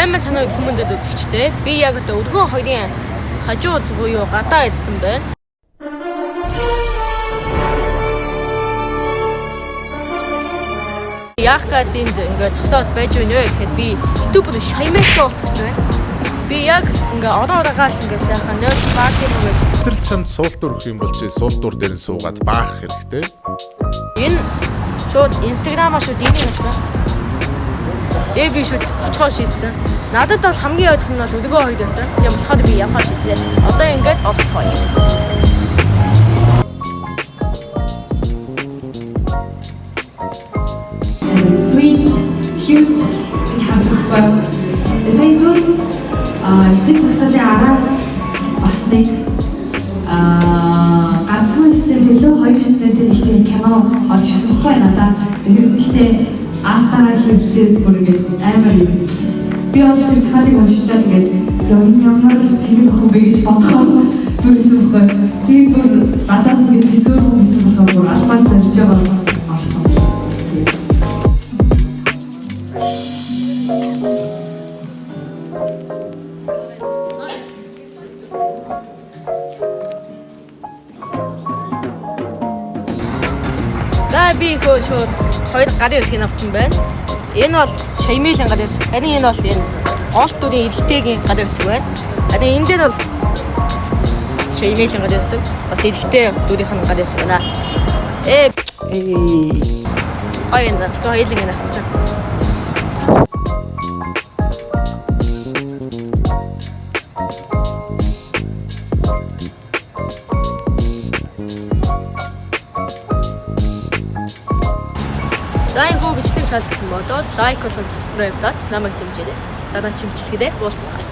Сайн байна уу хүмүүндэд үзэгчтэй. Би яг одоо өргөн хоёрын хажууд буюу гадаа идсэн байна. Яах гээд энд ингээд зогсоод байж байна вэ гэхэд би YouTuber Шаймэлтэй уулзах гэж байна. Би яг ингээ орон ороогаал ингээ сайхан нойр парти мөн гэж Тэр чамд суултуур өгөх юм бол чи суултуур дээр нь суугаад баах хэрэгтэй. Энэ шууд Instagram-аа шууд энийг хийсэн. Би шууд очихоо шийдсэн. Надад бол хамгийн ойрхон нь бол өргөө хоёр байсан. Тийм болохоор би явхаа шийдсэн. Одоо ингээд орцгоё. Sweet, cute гэж харагдах байхгүй. Тэгээ сая сүүл эцэг зогсоолын араас бас нэг ганцхан сцен илүү хоёр сцентэй нэг тийм кино орж ирсэн байхгүй надаа. Тэр гэхдээ автаа хийлдээ бүр ингээд амар юм. Би бол тэр захиалыг уншичаад ингээд яа энэ ямар тэр охин бэ гэж бодохоор бүр исэн байхгүй. Тэр бүр надаас ингээд төсөөр хүн гэсэн болохоор бүр албан зорж байгаа орсон. Тийм. За би хөө шууд хоёр гарын үсгийг авсан байна. Энэ бол Шаймилийн гарын үсэг. Харин энэ бол энэ гол дүрийн эрэгтэйгийн гарын үсэг байна. Харин энэ дээр бол бас Шаймилийн гарын үсэг, бас эрэгтэй дүрийнх нь гарын үсэг байна. Гоё энэ тэгээ хоёуланг нь авцсан. За энэ хүү бичлэг таалагдсан болоод лайк болон subscribe дарж намайг дэмжээрэй. Дараагийн бичлэгээр уулзцгаая.